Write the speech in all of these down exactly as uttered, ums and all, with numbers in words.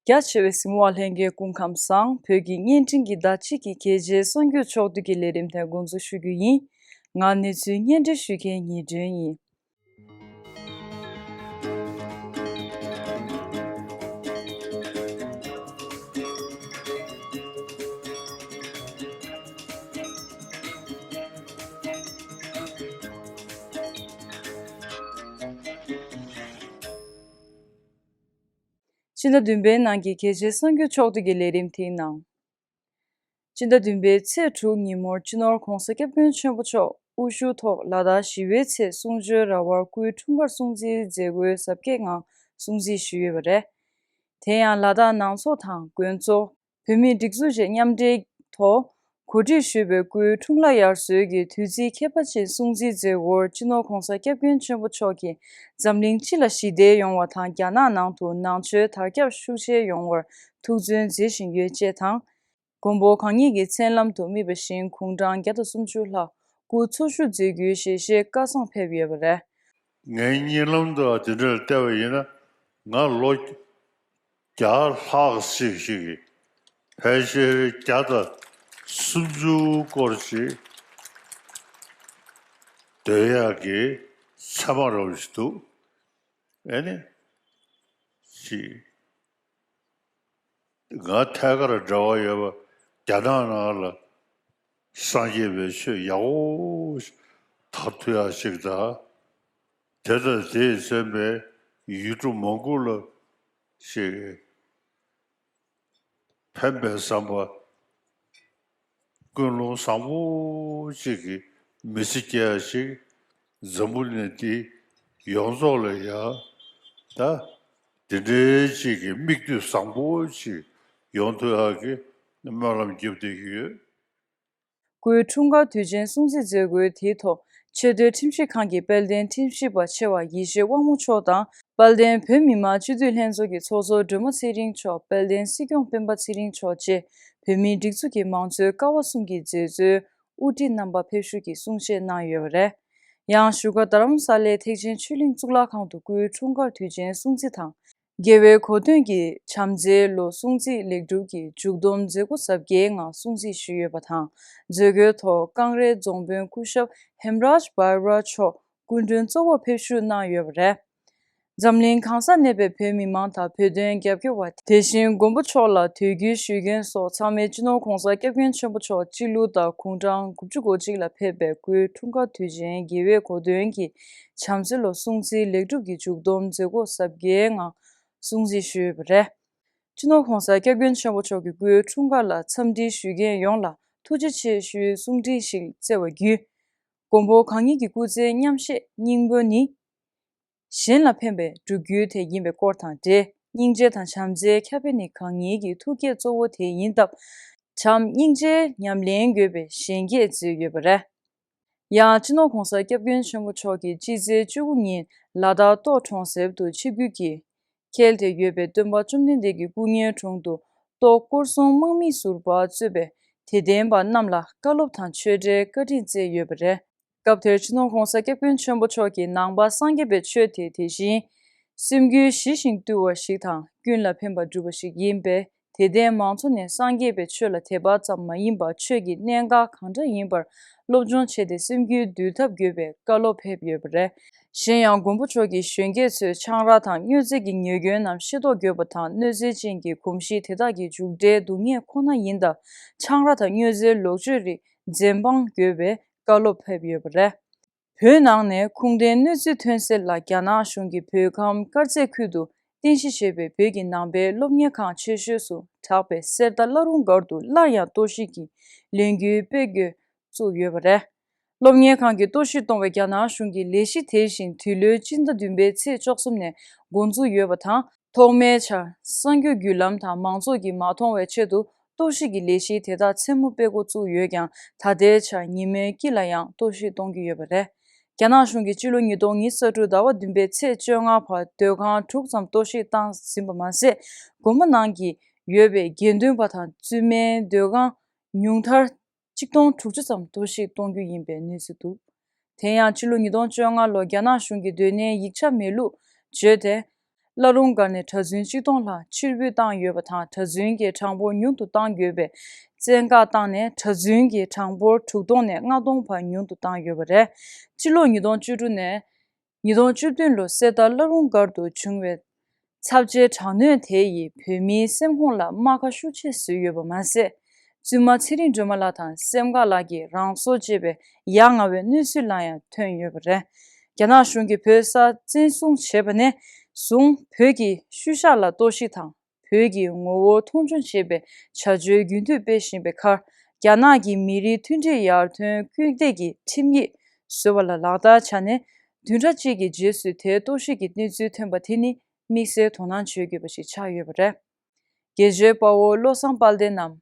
རྒྱ་ཆེ་བའི་གཟིགས་མོ་བ་ལྷན་རྒྱས་སྐུ་ཁམས་བཟང་། བོད་ཀྱི་བརྙན་འཕྲིན་གྱི་ཟླ་གཅིག་གི་གལ་ཆེའི་གསར་འགྱུར་ཕྱོགས་བསྡུས་ཀྱི་ལས་རིམ་དེ་འགོ་འཛུགས་ཞུ་རྒྱུ་ཡིན། ང་གནས་ཚུལ་སྙན་སྒྲོན་ཞུ་མཁན་ཉི་སྒྲོན་ཡིན། ཕྱི་ཟླ་བདུན་པའི་ནང་གི་གལ་ཆེའི་གསར་འགྱུར་ཕྱོགས་བསྡུས་ཀྱི་ལས་རིམ་དེའི་ནང་། ཕྱི་ཟླ་བདུན་པའི་ཚེས་དྲུག་ཉིན་མོར་སྤྱི་ནོར་༧གོང་ས་༧སྐྱབས་མགོན་ཆེན་པོ་མཆོག་དབུ་བཞུགས་ཐོག་ལ་དྭགས་ཞི་བའི་ཚལ་གསུང་ཆོས་ར་བར་སྐུའི་འཁྲུངས་སྐར་སྲུང་བརྩིའི་མཛད་སྒོའི་གཟབ་རྒྱས་ངང་སྲུང་བརྩི་ཞུས་ཡོད་པ་རེད། དེ་ཡང་ལ་དྭགས་ནང་ཚོགས་དང་དགོན་ཚོགས། བོད་མིའི་སྒྲིག་འཛུགས་བཅས་མཉམ་འབྲེལ་ཐོག་གོ་སྒྲིག་ཞུས་པའི་སྐུའི་འཁྲུངས་ལྷ་དབྱར་གསོལ་གྱི་དུས་ཚིགས་ཁྱད་པར་ཅན་སྲུང་བརྩིའི་མཛད་སྒོར་སྤྱི་ནོར་༧གོང་ས་༧སྐྱབས་མགོན་ཆེན་པོ་མཆོག་གིས་འཛམ་གླིང་སྤྱི་ལ་ཞི་བདེ་ཡོང་བ་དང་རྒྱ་ནག་ནང་དུ་ནང་ཆོས་དར་ཁྱབ་ཤུགས་ཆེ་ཡོང་བར་ཐུགས་བརྩོན་མཛད་བཞིན་ཡོད་ཅེས་དང་། མགོན་པོ་གང་ཉིད་ཀྱི་མཚན་ལམ་དུ་དམིགས་པ་བཞིན་དགུང་གྲངས་བརྒྱ་དང་སུམ་ཅུ་ལྷག་སྐུ་འཚོ་བཞུགས་མཛད་རྒྱུའི་ཞལ་བཞེས་བཀའ་བཟང་ཕེབས་ཡོད་པ་རེད། ངའི་གཉིད་ལམ་དུ་དེ་འདྲར་བལྟས་པ་ཡིན་ན། ང་ལོ་བརྒྱ་ལྷག་ཞིག་ཞིག་གི་ཕལ་ཆེར་བརྒྱ་དང་སུམ་ཅུ་སྐོར་ཞིག་སྡོད་ཡག་གི་མཚན་མ་རོབ་ཞིག་འདུག་ཨེ་ནི། ཞིག་ང་ཐད་ཀར་འབྲེལ་བ་ཡོད་པ་རྒྱ་ནག་ནང་ལ་སངས་རྒྱས་པའི་ཆོས་ཡག་པོ་ཞིག་དར་ཐུབ་ཡག་ཞིག་དང་། དེ་དང་དེས་མཚོན་པའི་ཡུལ་གྲུ་མང་པོ་ལ་ཞིག་ཕན་པའི་བསམ་པ། ཀུན་སློང་བཟང་པོ་ཅིག་གི་མི་ཚེ་སྐྱེལ་ཡ་ཞིག་འཛམ་བུ་གླིང་འདི་ཡོངས་རྫོགས་ལ་ཡ་ད་དེ་འདྲའི་ཅིག་གི་མིག་ལྟོས་བཟང་པོ་ཅིག་ཡོང་ཐུབ་ཡག་གི་སྨོན་ལམ་རྒྱབ་བསྡད་ཀྱི་ཡོད། སྐུའི་འཁྲུངས་སྐར་དུས་ཆེན་སྲུང་བརྩི་མཛད་སྒོའི་དེའི་ཐོག་ཆེས་མཐོའི་ཁྲིམས་ཞིབ་ཁང་གི་དཔལ་ལྡན་ཁྲིམས་ཞིབ་པ་ཆེ་བ་ཡེ་ཤེས་དབང་མོ་མཆོག་དང་། དཔལ་ལྡན་བོད་མི་མང་སྤྱི་འཐུས་ལྷན་ཚོགས་ཀྱི་ཚོགས་གཙོ་སྒྲོལ་མ་ཚེ་རིང་མཆོག་དཔལ་ལྡན་སྲིད་སྐྱོང་སྤེན་པ་ཚེ་རིང་མཆོག་བཅས་བོད་མིའི་སྒྲིག་འཛུགས་ཀྱི་མང་གཙོའི་ཀ་བ་གསུམ་གྱི་མཛད་གཙོའི་དབུ་ཁྲིད་རྣམ་པ་ཕེབས་བཞུགས་ཀྱིས་གསུང་བཤད་གནང་ཡོད་པ་རེད། ཡང་བཞུགས་སྒར་རྡ་རམ་ས་ལའི་ཐེག་ཆེན་ཆོས་གླིང་གཙུག་ལག་ཁང་དུ་སྐུའི་འཁྲུངས་སྐར་དུས་ཆེན་སྲུང་བརྩི་དང་། རྒྱལ་བའི་གོ་སྟོན་གྱི་བྱམས་བརྩེའི་ལོ་སྲུང་བརྩི་ལེགས་གྲུབ་ཀྱི་མཇུག་བསྡོམས་མཛད་སྒོ་གཟབ་རྒྱས་ངང་སྲུང་བརྩི་ཞུས་ཡོད་པ་དང་། མཛད་སྒོའི་ཐོག་ཀང་རའི་རྫོང་དཔོན་སྐུ་ཞབས་ཧེམ་རཱཇ་བྷའི་ར་མཆོག་སྐུ་མགྲོན་གཙོ་བོར་ཕེབས་བཞུགས་གནང་ཡོད་པ་རེད། འཛམ་གླིང་གང་སར་གནས་པའི་བོད་མི་མང་དང་བོད་དོན་རྒྱབ་སྐྱོར་བ། དེ་བཞིན་མགོན་པོ་མཆོག་ལ་དད་གུས་ཞུ་མཁན་སོགས་ཚང་མས་སྤྱི་ནོར་༧གོང་ས་༧སྐྱབས་མགོན་ཆེན་པོ་མཆོག་སྤྱི་བླུགས་དང་དགུང་གྲངས་དགུ་བཅུ་གོ་གཅིག་ལ་ཕེབས་པའི་སྐུའི་འཁྲུངས་སྐར་དུས་ཆེན་རྒྱལ་བའི་གོ་སྟོན་གྱི་བྱམས་བརྩེའི་ལོ་སྲུང་བརྩིའི་ལེགས་གྲུབ་ཀྱི་མཇུག་བསྡོམས་མཛད་སྒོ་གཟབ་རྒྱས་ངང་སྲུང་བརྩི་ཞུས་ཡོད་པ་རེད། སྤྱི་ནོར་༧གོང་ས་༧སྐྱབས་མགོན་ཆེན་པོ་མཆོག་གིས་སྐུའི་འཁྲུངས་སྐར་ལ་འཚམས་འདྲི་ཞུ་མཁན་ཡོངས་ལ་ཐུགས་རྗེ་ཆེ་ཞུའི་གསུང་འཕྲིན་ཞིག་བསྩལ་བ་བརྒྱུད། མགོན་པོ་གང་ཉིད་ཀྱི་སྐུ་ཚེའི་མཉམ་གཞས་སྙིང་པོ་ནི། གཞན་ལ་ཕན་པའི་སྒྲུབ་བརྒྱུད་དེ་ཡིན་པའི་སྐོར་དང་འབྲེལ། སྙིང་རྗེ་དང་བྱམས་བརྩེའི་ཁྱབ་སྤེལ་ནི་གང་ཉིད་ཀྱི་ཐུགས་བསྐྱེད་གཙོ་བོ་དེ་ཡིན་སྟབས། བྱམས་སྙིང་རྗེའི་ཉམས་ལེན་དགོས་པའི་གཞན་སྐྱེས་མཛད་ཡོད་པ་རེད། ཡང་སྤྱི་ནོར་༧གོང་ས་༧སྐྱབས་མགོན་ཆེན་པོ་མཆོག་གིས་སྤྱི་ཚེས་བཅུ་དགུ་ཉིན་ལ་དྭགས་ཏོག་གྲོང་གསེབ་ཏུ་ཆིབས་བསྒྱུར་གྱིས་འཁེལ་ཏེ་ཡོད་པའི་སྟོན་པ་བཅོམ་ལྡན་འདས་ཀྱི་སྐུ་བརྙན་དྲུང་དུ་ཏོག་སྐོར་སྲུང་དམག་མི་ཟུར་པ་གཙོས་པའི་དད་ལྡན་པ་རྣམས་ལ་བཀའ་སློབ་དང་ཆོས་འབྲེལ་བཀའ་དྲིན་སྩལ་ཡོད་པ་རེད། སྐབས་དེར་སྤྱི་ནོར་༧གོང་ས་༧སྐྱབས་མགོན་ཆེན་པོ་མཆོག་གིས་ནང་པ་སངས་རྒྱས་པའི་ཆོས་དེ་དེ་བཞིན་སེམས་རྒྱུད་ཞི་ཞིང་དུལ་བ་ཞིག་དང་ཀུན་ལ་ཕན་པར་སྒྲུབ་པ་ཞིག་ཡིན་པས། དད་ལྡན་མང་ཚོགས་ནས་སངས་རྒྱས་པའི་ཆོས་ལ་དད་པ་ཙམ་མ་ཡིན་པར་ཆོས་ཀྱི་གནད་འགག་གང་འདྲ་ཡིན་པར་སློབ་སྦྱོང་བྱས་ཏེ་སེམས་རྒྱུད་འདུལ་ཐབས་དགོས་པའི་བཀའ་སློབ་ཕེབས་ཡོད་པ་རེད། གཞན་ཡང་མགོན་པོ་མཆོག་གིས་གཞོན་སྐྱེས་ཚོས་ཆང་རག་དང་དངོས་རྫས་ཀྱི་ཉེས་སྐྱོན་རྣམས་ཤེས་རྟོགས་དགོས་པ་དང་གནོད་འཚེ་ཅན་གྱི་གོམས་གཤིས་དེ་དག་གི་མཇུག་འབྲས་སྡུག་བསྔལ་ཁོ་ན་ཡིན་སྟབས། ཆང་རག་དང་དངོས་རྫས་ལོག་སྤྱོད་རིགས་འཛེམ་སྤང་དགོས་པའི་བཀའ་སློབ་ཕེབས་ཡོད་པ་རེད། བོད་ནང་ནས་ཁུངས་ལྡན་གནོད་འཚེ་ཐོན་སེལ་ལ་རྒྱ་ནག་གཞུང་གིས་བོད་ཁམས་དཀར་མཛེས་ཁུལ་དུ་རྟེན་གཞི་བྱས་པའི་བོད་ཀྱི་ནང་པའི་སློབ་གཉེར་ཁང་ཆེ་ཤོས་སུ་གྲགས་པའི་གསེར་རྟ་བླ་རུང་སྒར་དུ་སླར་ཡང་གཏོར་བཤིག་གི་ལས་འགུལ་སྤེལ་དགོས་བཙུགས་ཡོད་པ་རེད། སློབ་གཉེར་ཁང་གི་གཏོར་བཤིག་གཏོང་བའི་རྒྱ་ནག་གཞུང་གི་ལས་གཞི་དེ་བཞིན་འདི་ལོའི་སྤྱི་ཟླ་བདུན་པའི་ཚེས་བཅུ་གསུམ་ནས་འགོ་འཛུགས་ཡོད་པ་དང་། ཐོག་མའི་ཆར་གསར་འགྱུར་བརྒྱུད་ལམ་དང་མང་ཚོགས་ཀྱིས་མ་མཐོང་བའི་ཆེད་དུ་གཏོར་བཤིག་གི་ལས་གཞི་དེ་དག་མཚན་མོ་སྤེལ་འགོ་བཙུགས་ཡོད་ཀྱང་། ད་ལྟའི་ཆར་ཉི་མའི་དཀྱིལ་ལ་ཡང་གཏོར་བཤིག་གཏོང་གི་ཡོད་པ་རེད། རྒྱ་ནག་གཞུང་གིས་སྤྱི་ལོ་ཉིས་སྟོང་ཉི་ཤུ་རྩ་དྲུག་ཟླ་བ་བདུན་པའི་ཚེས་བཅོ་ལྔ་བར་སྡོད་ཁང་དྲུག་ཙམ་གཏོར་བཤིག་བཏང་ཟིན་པ་མ་ཟད། དགོན་པ་ནང་གི་ཡོད་པའི་དགེ་འདུན་པ་དང་བཙུན་མའི་སྡོད་ཁང་ཉུང་མཐར་ཆིག་སྟོང་དྲུག་ཅུ་ཙམ་གཏོར་བཤིག་གཏོང་རྒྱུ་ཡིན་པའི་གནས་ཚུལ་འདུག་དེ་ཡང་ཕྱི་ལོ་ཉིས་སྟོང་བཅོ་ལྔ་ལོར་རྒྱ་ནག་གཞུང་གིས་སྡོད་གནས་ཡིག་ཆ་མེད་ལུགས་བརྗོད་དེ། བླ་རུང་སྒར་ནས་གྲྭ་བཙུན་གཅིག་སྟོང་ལྷག་ཕྱིར་འབུད་བཏང་ཡོད་པ་དང་། གྲྭ་བཙུན་གྱི་གྲངས་འབོར་ཉུང་དུ་གཏང་དགོས་པའི་བཙན་བཀའ་བཏང་ནས། གྲྭ་བཙུན་གྱི་གྲངས་འབོར་དྲུག་སྟོང་ནས་ལྔ་སྟོང་བར་ཉུང་དུ་བཏང་ཡོད་པ་རེད། ཕྱི་ལོ་ཉིས་སྟོང་བཅུ་དྲུག་ནས་ཉིས་སྟོང་བཅུ་བདུན་ལོ་གསེར་རྟ་བླ་རུང་སྒར་དུ་བྱུང་བའི་ཚབས་ཆེའི་དྲག་གནོན་དེ་ཡིས་བོད་མིའི་སེམས་ཁོང་ལ་རྨ་ཁ་ཤུགས་ཆེ་བཟོས་ཡོད་པ་མ་ཟད། བཙུན་མ་ཚེ་རིང་སྒྲོལ་མ་ལགས་དང་སེམས་དཀར་ལགས་ཀྱི་རང་སྲོག་བཅད་པའི་ཡ་ང་བའི་གནས་ཚུལ་ལ་ཡང་ཐོན་ཡོད་པ་རེད། རྒྱ་ནག་གཞུང་གིས་བོད་ས་བཙན་བཟུང་བྱས་པ་ནས་བཟུང་བོད་ཀྱི་ཤུལ་བཞག་ལ་གཏོར་བཤིག་དང་། བོད་ཀྱི་ངོ་བོ་མཐོང་ཆུང་བྱེད་པའི་བྱ་སྤྱོད་རྒྱུན་མཐུད་སྤེལ་བཞིན་པའི་ཁར། རྒྱ་ནག་གིས་མི་རིགས་མཐུན་སྒྲིལ་ཡར་ཐོན་སྐུལ་འདེད་ཀྱི་ཁྲིམས་ཡིག་བཟོ་བ་ལ་ལག་བསྟར་བྱས་ནས། བདུན་ཕྲག་གཅིག་གི་རྗེས་སུ་དེའི་གཏོར་བཤིག་གི་གནས་ཚུལ་ཐོན་པ་དེ་ནི་དམིགས་བསལ་དོ་སྣང་བྱེད་དགོས་པ་ཞིག་ཆགས་ཡོད་པ་རེད། རྒྱལ་གཅེས་དཔའ་བོ་བློ་བཟང་དཔལ་ལྡན་ནམ་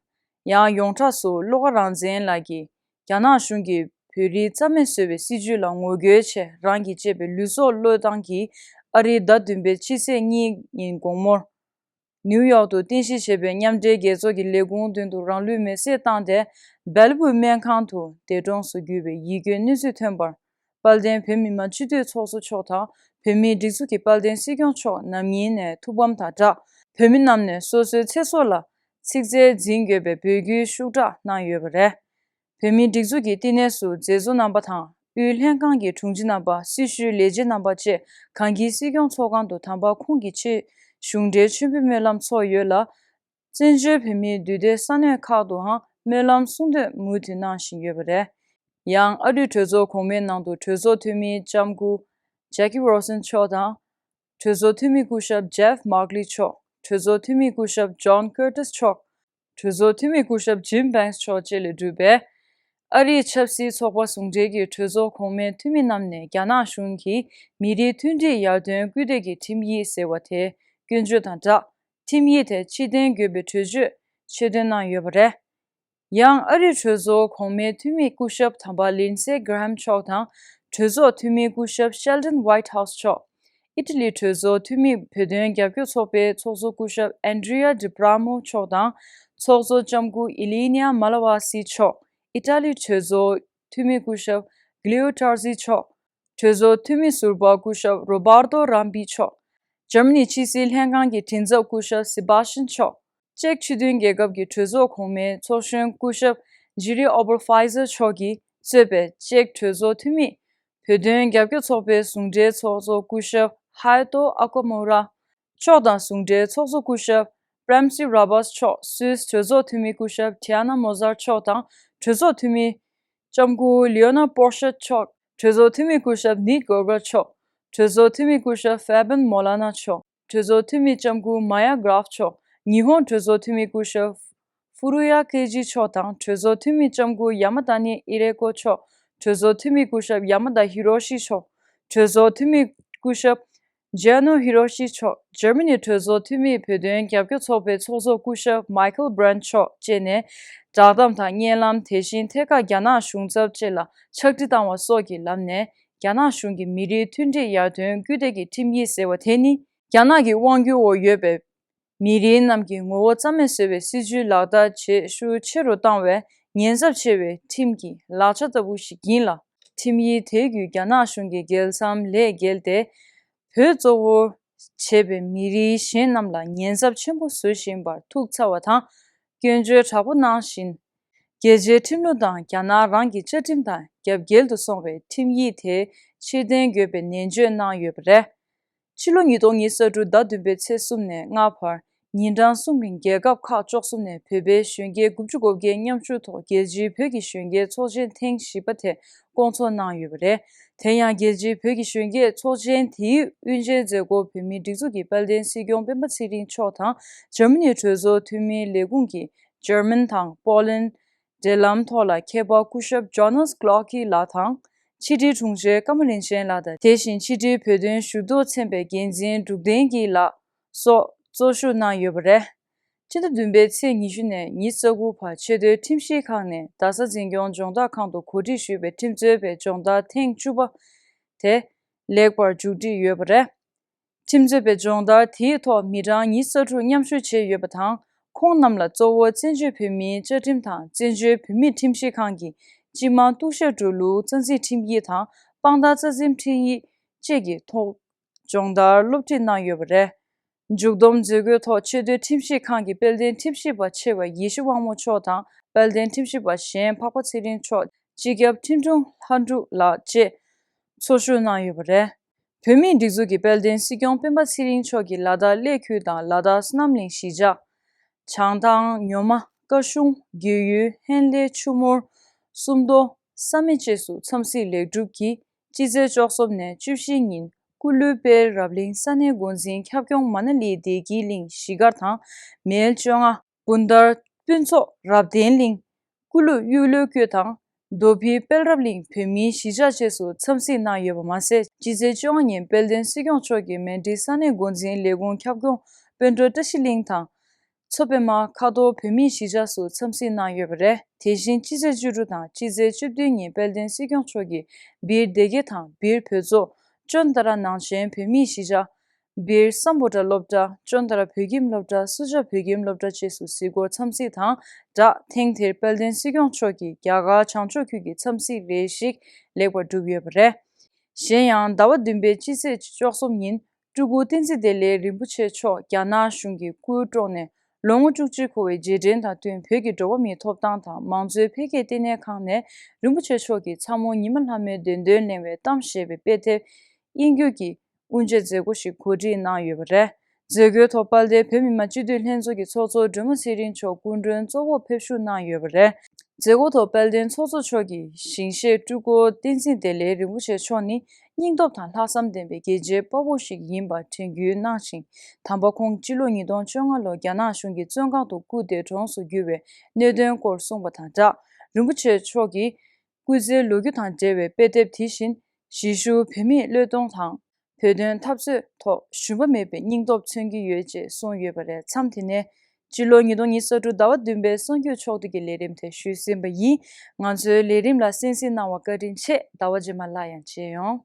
ཡང་ཡོངས་གྲགས་སུ་བློ་དགའ་རང་བཙན་ལགས་ཀྱིས། རྒྱ་ནག་གཞུང་གིས་བོད་རིགས་རྩ་མེད་བཟོ་བའི་སྲིད་ཇུས་ལ་ངོ་རྒོལ་ཆེད་རང་གིས་བཅད་པའི་ལུས་སྲོག་བློས་བཏང་གིས། ཨ་རིའི་ཟླ་བདུན་པའི་ཕྱི་ཚེས་གཉིས་ཉིན་དགོང་མོར། ནིའུ་ཡོག་ཏུ་རྟེན་གཞི་བྱས་པའི་མཉམ་འབྲེལ་རྒྱལ་ཚོགས་ཀྱི་ལས་ཁུངས་མདུན་དུ་རང་ལུས་མེར་སྲེག་བཏང་སྟེ། སྦེལ་པུར་སྨན་ཁང་དུ་འདས་གྲོངས་སུ་གྱུར་བའི་ཡིད་སྐྱོའི་གནས་ཚུལ་ཐོན་པར། དཔལ་ལྡན་བོད་མི་མང་སྤྱི་འཐུས་ཚོགས་གཙོ་མཆོག་དང་། བོད་མིའི་སྒྲིག་འཛུགས་ཀྱི་དཔལ་ལྡན་སྲིད་སྐྱོང་མཆོག་ནམ་ཡིན་ནས་ཐུགས་ཕམ་དང་སྦྲགས། བོད་མི་རྣམས་ནས་སོ་སོའི་ཚེ་སྲོག་ལ་ཚིག་རྩལ་འཛིན་དགོས་པའི་འབོད་སྐུལ་ཤུགས་དྲག་གནང་ཡོད་པ་རེད། བོད་མིའི་སྒྲིག་འཛུགས་ཀྱི་བསྟི་གནས་སུ་མཛད་གཙོ་རྣམ་པ་དང་། དབུས་ལྷན་ཁང་གི་དྲུང་ཆེ་རྣམ་པ། སྲི་ཞུའི་ལས་བྱེད་རྣམ་པ་བཅས་གངས་སྐྱིད་སྲིད་སྐྱོང་ཚོགས་ཁང་དུ་དམ་པ་ཁོང་གི་ཆེད་གཞུང་འབྲེལ་མཆོད་འབུལ་སྨོན་ལམ་ཚོགས་ཡོད་ལ། བཙན་བྱོལ་བོད་མིའི་འདུས་སྡེ་ས་གནས་ཁག་ཏུའང་སྨོན་ལམ་གསུང་འདོན་མུ་མཐུད་གནང་བཞིན་ཡོད་པ་རེད། ཡང་ཨ་རིའི་གྲོས་ཚོགས་གོང་མའི་ནང་དུ་གྲོས་ཚོགས་འཐུས་མི་ལྕམ་སྐུ་ཇེ་ཀི་རོ་སན་མཆོག་དང་། གྲོས་ཚོགས་འཐུས་མི་སྐུ་ཞབས་ཇེབ་མག་ལི་མཆོག་གྲོས་ཚོགས་འཐུས་མི་སྐུ་ཞབས་ཇོན་ཀར་ཏིས་མཆོག་གྲོས་ཚོགས་འཐུས་མི་སྐུ་ཞབས་ཇིམ་བྷེང་སི་མཆོག་བཅས་ལས་གྲུབ་པའི་ཨ་རིའི་ཆབ་སྲིད་ཚོགས་པ་ཟུང་འབྲེལ་གྱི་གྲོས་ཚོགས་གོང་མའི་འཐུས་མི་རྣམས་ནས་རྒྱ་ནག་གཞུང་གིས་མི་རིགས་མཐུན་སྒྲིལ་ཡར་ཐོན་སྐུལ་འདེད་ཀྱི་ཁྲིམས་ཡིག་ཟེར་བ་དེ་སྐྱོན་བརྗོད་དང་སྦྲགས། ཁྲིམས་ཡིག་དེ་ཕྱིར་འཐེན་དགོས་པའི་གྲོས་ཆོད་ཆེད་འདོན་གནང་ཡོད་པ་རེད། ཡང་ཨ་རིའི་གྲོས་ཚོགས་གོང་མའི་འཐུས་མི་སྐུ་ཞབས་དམ་པ་ལིན་སེ་གྷ་རམ་མཆོག་དང་། གྲོས་ཚོགས་འཐུས་མི་སྐུ་ཞབས་ཤེལ་ཏན་ཝེ་ཊི་ཧའུ་སི་མཆོག་ཨི་ཊ་ལིའི་གྲོས་ཚོགས་འཐུས་མི་བོད་དོན་རྒྱབ་སྐྱོར་ཚོགས་པའི་ཚོགས་གཙོ་སྐུ་ཞབས་ཨན་ཌི་རི་ཡ་ཌི་བྷ་ར་མོ་མཆོག་དང་། ཚོགས་གཙོ་ལྕམ་སྐུ་ཨི་ལི་ནི་ཡ་མ་ལ་ཝ་སི་མཆོག་ཨི་ཊ་ལིའི་གྲོས་ཚོགས་འཐུས་མི་སྐུ་ཞབས་གྷི་ལིའོ་ཏར་ཛི་མཆོག་གྲོས་ཚོགས་འཐུས་མི་ཟུར་པ་སྐུ་ཞབས་རོ་བར་ཏོ་རམ་པི་མཆོག་འཇར་མ་ནི་ཕྱི་སྲིད་ལྷན་ཁང་གི་མགྲིན་ཚབ་སྐུ་ཞབས་སི་བྷ་ཤན་མཆོག་ཅེཀ་ཆོས་དོན་རྒྱལ་ཁབ་ཀྱི་གྲོས་ཚོགས་གོང་མའི་ཚོགས་གཞོན་སྐུ་ཞབས་ཇི་རི་ཨོ་བར་ཕའི་ཛར་མཆོག་གིས་གཙོས་པའི་ཅེཀ་གྲོས་ཚོགས་འཐུས་མི། བོད་དོན་རྒྱབ་སྐྱོར་ཚོགས་པའི་ཟུང་འབྲེལ་ཚོགས་གཙོ་སྐུ་ཞབས་ཧའེ་ཏོ་ཨ་ཀོ་མུ་ར་མཆོག་དང་། ཟུང་འབྲེལ་ཚོགས་གཙོ་སྐུ་ཞབས་པྲེམ་སི་ར་བྷས་མཆོག་སུད་སི་གྲོས་ཚོགས་འཐུས་མི་སྐུ་ཞབས་ཐི་ཡ་ན་མོ་ཟར་མཆོག་དང་། གྲོས་ཚོགས་འཐུས་མི་ལྕམ་སྐུ་ལི་ཡོ་ན་པོར་ཤེད་མཆོག་གྲོས་ཚོགས་འཐུས་མི་སྐུ་ཞབས་ནིག་གོ་གར་མཆོག་གྲོས་ཚོགས་འཐུས་མི་སྐུ་ཞབས་ཧྥེ་བན་མོ་ལ་ན་མཆོག་གྲོས་ཚོགས་འཐུས་མི་ལྕམ་སྐུ་མ་ཡ་གྷ་རབ་མཆོག་ཉི་ཧོང་གྲོས་ཚོགས་འཐུས་མི་སྐུ་ཞབས་ཧྥུ་རུ་ཡ་ཀེ་ཇི་མཆོག་དང་། གྲོས་ཚོགས་འཐུས་མི་ལྕམ་སྐུ་ཡ་མ་ད་ནི་ཨི་རེ་ཀོ་མཆོག་གྲོས་ཚོགས་འཐུས་མི་སྐུ་ཞབས་ཡ་མ་ད་ཧི་རོ་ཤི་མཆོག་གྲོས་ཚོགས་འཐུས་མི་སྐུ་ཞབས་ཇེ་ནོ་ཧི་རོ་ཤི་མཆོག་འཇར་མ་ནི་གྲོས་ཚོགས་འཐུས་མི་བོད་དོན་རྒྱབ་སྐྱོར་ཚོགས་པའི་ཚོགས་གཙོ་སྐུ་ཞབས་མའི་ཁལ་བྷི་རན་ཊི་མཆོག་བཅས་ནས་བསྒྲགས་གཏམ་དང་བརྙན་ལམ། དེ་བཞིན་ཐད་ཀར་རྒྱ་ནག་གཞུང་ཚབ་བཅས་ལ་ཕྱག་བྲིས་བཏང་བ་སོགས་ཀྱི་ལམ་ནས། རྒྱ་ནག་གཞུང་གིས་མི་རིགས་མཐུན་སྒྲིལ་ཡར་ཐོན་སྐུལ་འདེད་ཀྱི་ཁྲིམས་ཡིག་ཟེར་བ་དེ་ནི། རྒྱ་ནག་གི་དབང་སྒྱུར་འོག་ཡོད་པའི་མི་རིགས་རྣམས་ཀྱི་ངོ་བོ་རྩ་མེད་བཟོ་བའི་སྲིད་ཇུས་ལག་བསྟར་བྱེད་ཤུགས་ཆེ་རུ་བཏང་བའི་ཉེན་ཚབས་ཆེ་བའི་ཁྲིམས་ཀྱི་ལག་ཆ་ལྟ་བུ་ཞིག་ཡིན་ལ། ཁྲིམས་ཡིག་དེ་བརྒྱུད་རྒྱ་ནག་གཞུང་གིས་རྒྱལ་མཚམས་ལས་བརྒལ་ཏེ། བོད་གཙོ་བོར་བྱས་པའི་མི་རིགས་གཞན་རྣམས་ལ་ཉེན་ཚབས་ཆེན་པོ་བཟོ་བཞིན་པར་ཐུགས་ཚ་བ་དང་། སྐྱོན་བརྗོད་དྲག་པོ་གནང་བཞིན། རྒྱལ་སྤྱིའི་ཁྲིམས་ལུགས་དང་རྒྱ་ནག་རང་གི་བཅའ་ཁྲིམས་དང་རྒྱབ་འགལ་དུ་སོང་བའི་ཁྲིམས་ཡིག་དེ་ཕྱིར་འཐེན་དགོས་པའི་ནན་བརྗོད་གནང་ཡོད་པ་རེད། ཕྱི་ལོ་ཉིས་སྟོང་ཉི་ཤུ་རྩ་དྲུག་ཟླ་བདུན་པའི་ཚེས་གསུམ་ནས་ལྔ་བར་ཉིན་གྲངས་གསུམ་རིང་རྒྱལ་ཁབ་ཁག་བཅུ་གསུམ་ནས་བོད་པའི་གཞོན་སྐྱེས་དགུ་བཅུ་གོ་བརྒྱད་མཉམ་ཞུགས་ཐོག་རྒྱལ་སྤྱིའི་བོད་ཀྱི་གཞོན་སྐྱེས་ཚོགས་ཆེན་ཐེངས་བཞི་པ་དེ་སྐོང་ཚོགས་གནང་ཡོད་པ་རེད། དེ་ཡང་རྒྱལ་སྤྱིའི་བོད་ཀྱི་གཞོན་སྐྱེས་ཚོགས་ཆེན་དེའི་དབུ་འབྱེད་མཛད་སྒོ་བོད་མིའི་སྒྲིག་འཛུགས་ཀྱི་དཔལ་ལྡན་སྲིད་སྐྱོང་སྤེན་པ་ཚེ་རིང་མཆོག་དང་འཇར་མ་ནིའི་གྲོས་ཚོགས་འཐུས་མིའི་ལས་ཁུངས་ཀྱི་འཇར་མན་དང་པོ་ལན་འབྲེལ་ལམ་ཐོག་ལ་མཁས་པ་སྐུ་ཞབས་ཇོ་ནཱས་ཀློ་ཀི་ལགས་དང་། ཕྱི་དྲིལ་དྲུང་ཆེ་ཀརྨ་རིན་ཆེན་ལགས་དང་། དེ་བཞིན་ཕྱི་དྲིལ་བོད་དོན་ཞུ་གཏུག་ཚན་པའི་འགན་འཛིན་འབྲུག་བསྟན་སྐྱིད་ལགས་སོགས་གཙོ་བཞུགས་གནང་ཡོད་པ་རེད། སྤྱི་ཟླ་བདུན་པའི་ཚེས་ཉི་ཤུ་ནས་ཉི་ཤུ་རྩ་དགུ་བར་ཆེས་མཐོའི་ཁྲིམས་ཞིབ་ཁང་ནས་རྡ་ས་འཛིན་སྐྱོང་སྦྱོང་བརྡར་ཁང་དུ་གོ་སྒྲིག་ཞུས་པའི་ཁྲིམས་རྩོད་པའི་སྦྱོང་བརྡར་ཐེངས་བཅུ་པ་དེ་ལེགས་པར་མཇུག་སྒྲིལ་ཡོད་པ་རེད། ཁྲིམས་རྩོད་པའི་སྦྱོང་བརྡར་དེའི་ཐོག་མི་གྲངས་ཉི་ཤུ་རྩ་དྲུག་མཉམ་ཞུགས་བྱས་ཡོད་པ་དང་། ཁོང་རྣམས་ལ་གཙོ་བོ་བཙན་བྱོལ་བོད་མིའི་བཅའ་ཁྲིམས་དང་། བཙན་བྱོལ་བོད་མིའི་ཁྲིམས་ཞིབ་ཁང་གི་སྤྱི་དམངས་གཏུག་བཤེར་འགྲོ་ལུགས་རྩ་འཛིན་ཁྲིམས་ཡིག་དང་། དཔང་རྟགས་རྩ་འཛིན་ཁྲིམས་ཡིག་བཅས་ཀྱི་ཐོག་སྦྱོང་བརྡར་སློབ་ཁྲིད་གནང་ཡོད་པ་རེད། མཇུག་བསྡོམས་མཛད་སྒོའི་ཐོག་ཆེས་མཐོའི་ཁྲིམས་ཞིབ་ཁང་གི་དཔལ་ལྡན་ཁྲིམས་ཞིབ་པ་ཆེ་བ་ཡེ་ཤེས་དབང་མོ་མཆོག་དང་དཔལ་ལྡན་ཁྲིམས་ཞིབ་པ་གཞན་འཕགས་པ་ཚེ་རིང་མཆོག་སྤྱི་ཁྱབ་ཁྲིམས་དྲུང་ལྷ་འབྲུག་ལགས་བཅས་ཚོགས་ཞུགས་གནང་ཡོད་པ་རེད། བོད་མིའི་སྒྲིག་འཛུགས་ཀྱི་དཔལ་ལྡན་སྲིད་སྐྱོང་སྤེན་པ་ཚེ་རིང་མཆོག་གིས་ལ་དྭགས་གླེ་ཁུལ་དང་ལ་དྭགས་བསོད་ནམས་གླིང་གཞིས་ཆགས། བྱང་ཐང་ཉོ་མ་ཀ་གཞུང་རྒྱུས་ཡུལ་ཧན་ལེ་ཆུ་མུར་སུམ་མདོ་ས་མེ་བཅས་སུ་འཚམས་གཟིགས་ལེགས་གྲུབ་ཀྱིས་སྤྱི་ཚེས་བཅུ་གསུམ་ནས་བཅུ་བཞི་ཉིན་སྐུ་ལུས་དཔལ་རབ་གླིང་ས་གནས་འགོ་འཛིན་ཁྱབ་ཁོངས་མ་ན་ལི་བདེ་སྐྱིད་གླིང་གཞིས་སྒར་དང་མལ་བཅོ་ལྔ་སྤུན་ཟླར་ཕུན་ཚོགས་རབ་བརྟན་གླིང་། ཀུ་ལུ་གཡུ་ལོའི་ཀོས་དང་། རྡོ་ཕིའི་དཔལ་རབ་གླིང་བོད་མིའི་གཞིས་ཆགས་བཅས་སུ་འཚམས་གཟིགས་གནང་ཡོད་པ་མ་ཟད། སྤྱི་ཚེས་བཅོ་ལྔ་ཉིན་དཔལ་ལྡན་སྲིད་སྐྱོང་མཆོག་གིས་མལ་གྲི་ས་གནས་འགོ་འཛིན་ལས་ཁུངས་ཁྱབ་ཁོངས་དཔོན་གྲོགས་བཀྲ་ཤིས་གླིང་དང་། མཚོ་པདྨ་ཁ་ཐོར་བོད་མིའི་གཞིས་ཆགས་སུ་འཚམས་གཟིགས་གནང་ཡོད་པ་རེད། དེ་བཞིན་སྤྱི་ཚེས་བཅུ་དྲུག་དང་སྤྱི་ཚེས་བཅུ་བདུན་ཉིན་དཔལ་ལྡན་སྲིད་སྐྱོང་མཆོག་གིས་སྦིར་སྡེ་དགེ་དང་སྦིར་བོད་ཚོ། ཅོན་ཏ་ར་ནང་ཆེན་བོད་མིའི་གཞིས་ཆགས། སྦིར་སམ་བྷོ་ཊ་སློབ་གྲྭ། ཅོན་ཏ་ར་བོད་ཁྱིམ་སློབ་གྲྭ། སུ་ཇཱ་བོད་ཁྱིམ་སློབ་གྲྭ་བཅས་སུ་གཟིགས་སྐོར་འཚམས་གཟིགས་དང་སྦྲགས། ཐེངས་འདིར་དཔལ་ལྡན་སྲིད་སྐྱོང་མཆོག་གིས་རྒྱ་གར་བྱང་ཕྱོགས་ཁུལ་གྱི་འཚམས་གཟིགས་རེ་ཞིག་ལེགས་པར་གྲུབ་ཡོད་པ་རེད། གཞན་ཡང་ཟླ་བ་བདུན་པའི་སྤྱི་ཚེས་བཅུ་གསུམ་ཉིན་སྤྲུལ་སྐུ་བསྟན་འཛིན་བདེ་ལེགས་རིན་པོ་ཆེ་མཆོག་རྒྱ་ནག་གཞུང་གི་སྐུའི་དཀྱིལ་ནས་ལོ་ངོ་དྲུག་ཅུ་འཁོར་བའི་རྗེས་དྲན་དང་བསྟུན་བོད་ཀྱི་འགྲོ་བ་མིའི་ཐོབ་ཐང་དང་མང་གཙོའི་འཕེལ་རྒྱས་ལྟེ་གནས་ཁང་ནས་རིན་པོ་ཆེ་མཆོག་གི་ཚ་མོ་ཉི་མ་ལྷ་མོའི་བདེན་དོན་གླེང་བའི་གཏམ་ཞེས་པའི་དཔེ་དེབ་དབྱིན་བརྒྱུད་ཀྱི་དབུ་འབྱེད་མཛད་སྒོ་ཞིག་གོ་སྒྲིག་གནང་ཡོད་པ་རེད། མཛད་སྒོའི་ཐོག་དཔལ་ལྡན་བོད་མི་མང་སྤྱི་འཐུས་ལྷན་ཚོགས་ཀྱི་ཚོགས་གཙོ་སྒྲོལ་མ་ཚེ་རིང་མཆོག་སྐུ་མགྲོན་གཙོ་བོར་ཕེབས་བཞུགས་གནང་ཡོད་པ་རེད། མཛད་སྒོ་ཐོག་དཔལ་ལྡན་ཚོགས་གཙོ་མཆོག་གིས་ཞིང་གཤེགས་སྤྲུལ་སྐུ་བསྟན་འཛིན་བདེ་ལེགས་རིན་པོ་ཆེ་མཆོག་ནི་སྙིང་སྟོབས་དང་ལྷག་བསམ་ལྡན་པའི་རྒྱལ་གཅེས་དཔའ་བོ་ཞིག་ཡིན་པ་དྲན་སྐུལ་གནང་ཞིང་། དམ་པ་ཁོང་སྤྱི་ལོ་ཉིས་སྟོང་བཅོ་ལྔ་ལོར་རྒྱ་ནག་གཞུང་གི་བཙོན་ཁང་དུ་སྐུ་འདས་གྲོངས་སུ་གྱུར་བའི་གནད་དོན་སྐོར་གསུངས་པ་དང་སྦྲགས། རིན་པོ་ཆེ་མཆོག་གིས་སྐུ་ཚེའི་ལོ་རྒྱུས་དང་འབྲེལ་བའི་དཔེ་དེབ་དེ་བཞིན་གཞིས་བཞུགས་བོད་མིའི་བློས་གཏོང་དང་། བོད་དོན་འཐབ་རྩོད་ཐོག་ཞུམ་པ་མེད་པའི་སྙིང་སྟོབས་མཚོན་གྱི་ཡོད་ཅེས་གསུངས་ཡོད་པ་རེད། མཚམས་དེ་ནས་སྤྱི་ལོ་ཉིས་སྟོང་ཉི་ཤུ་རྩ་དྲུག་ཟླ་བ་བདུན་པའི་གསར་འགྱུར་ཕྱོགས་བསྡུས་ཀྱི་ལས་རིམ་དེ་ཞུས་ཟིན་པ་ཡིན། ང་ཚོའི་ལས་རིམ་ལ་གསན་གཟིགས་གནང་བར་བཀའ་དྲིན་ཆེ། ཟླ་བ་རྗེས་མ་སླར་ཡང་མཇལ་ཡོང་།